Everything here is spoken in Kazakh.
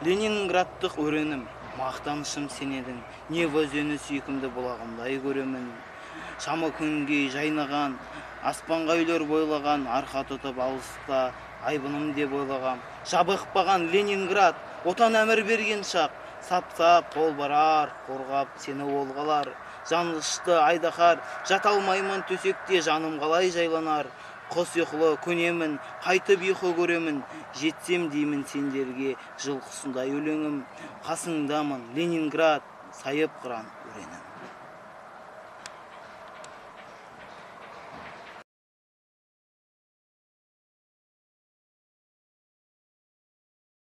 Ленинградтық өренім, мақтанышым сен едің. Нева өзені сүйкімді бұлағымдай көремін. Шамы күнгей жайнаған, аспанға үйлер бойлаған, арқа тұтып алыста айбыным деп ойлағам. Жабықпаған Ленинград, отан әмір берген шақ, сап-сап қол барар, қорғап сені ол қалар. Жанғышты айдаһар, жата алмаймын төсекте, жаным қалай жайланар. Құс ұйқылы көнемін, қайтып ұйқы көремін, жетсем деймін сендерге жыл құсындай өлеңім. Қасыңдамын, Ленинград, сайып қыран өренім.